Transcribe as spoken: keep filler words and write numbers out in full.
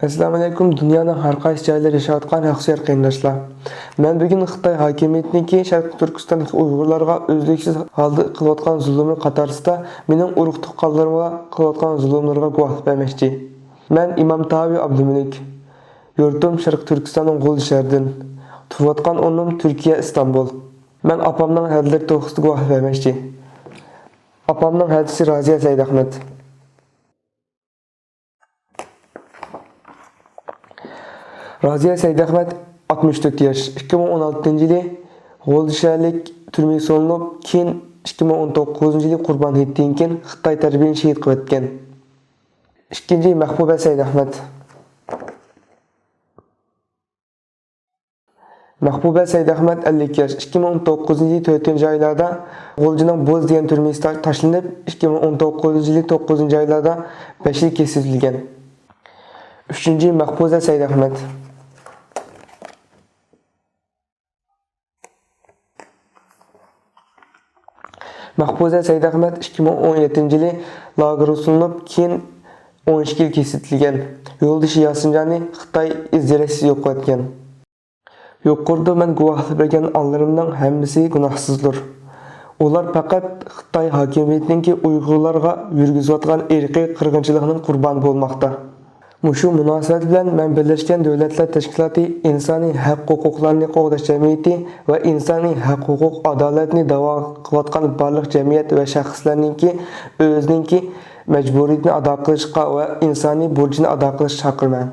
ئەسسالامۇئەلەيكۇم، دۇنيانىڭ ھەر قايسى جايلىرى ياشاۋاتقان ھەقسۆيەر قېرىنداشلار. مەن بۈگۈن خىتاي ھاكىمىيىتىنىڭكى شەرقىي تۈركىستاندىكى ئۇيغۇرلارغا ئۈزلۈكسىز ھالدا قىلىۋاتقان زۇلۇمى قاتارىسىدا مېنىڭ ئۇرۇق-تۇغقانلىرىمغا قىلىۋاتقان زۇلۇملىرىغا گۇۋاھلىق بەرمەكچى. مەن ئىمام تاۋى ئابدۇمەلىك. يۇرتۇم شەرقىي تۈركىستاننىڭ غۇلجا شەھىرىدىن. تۇرۇۋاتقان ئورنۇم تۈركىيە، ئىستانبۇل. مەن ئاپامنىڭ ھەدىلىرى توغرىسىدا گۇۋاھلىق بەرمەكچى. ئاپامنىڭ ھەدىسى رازىيە سەيدئەخمەت. رازىيە سەيدئەخمەت، ئاتمىش تۆت ياش، ئىككى مىڭ ئون ئالتىنچى يىلى غۇلجا شەھەرلىك تۈرمىگە سولىنىپ، كېيىن ئىككى مىڭ ئون توققۇزىنچى يىلى قۇربان ھېيتتىن كېيىن خىتاي تەرىپىدىن شېھىت قىلىۋەتكەن. ئىككىنچى، مەھبۇبە سەيدئەخمەت. مەھبۇبە سەيدئەخمەت، ئەللىك ياش، ئىككى مىڭ ئون توققۇزىنچى يىلى تۆتىنچى ئايلاردا غۇلجىنىڭ بوز دېگەن تۈرمىسىدە تاشلىنىپ، ئىككى مىڭ ئون توققۇزىنچى يىلى توققۇزىنچى ئايلاردا بەش يىل كېسىۋېتىلگەن. ئۈچىنچى، مەھپۇزە سەيدئەخمەت. مەھپۇزە سەيدئەخمەت ئىككى مىڭ ئون يەتتىنچى يىلى لاگېرغا سولىنىپ، كېيىن ئون ئىككى يىل كېسىۋېتىلگەن. يولدىشى ياسىنجانى خىتاي ئىز دېرەكسىز يوقىتىۋەتكەن. يۇقىرىدا مەن گۇۋاھلىق بەرگەن ئانىلىرىمنىڭ ھەممىسى گۇناھسىزدۇر. ئۇلار پەقەت خىتاي ھاكىمىيىتىنىڭكى ئۇيغۇرلارغا يۈرگۈزۈۋاتقان ئىرقىي قىرغىنچىلىقنىڭ قۇربانى بولماقتا. مۇشۇ مۇناسىۋەت بىلەن مەن بىرلەشكەن دۆلەتلەر تەشكىلاتى ئىنسانىي ھەق ھوقۇقلارنى قوغداش جەمئىيىتى ۋە ئىنسانىي ھەق ھوقۇق ئادالەتنى داۋا قىلىۋاتقان بارلىق جەمئىيەت ۋە شەخسلەرنىڭكى ئۆزىنىڭكى مەجبۇرىيىتىنى ئادا قىلىشقا ۋە ئىنسانىي بۇرچىنى ئادا قىلىشقا چاقىرىمەن.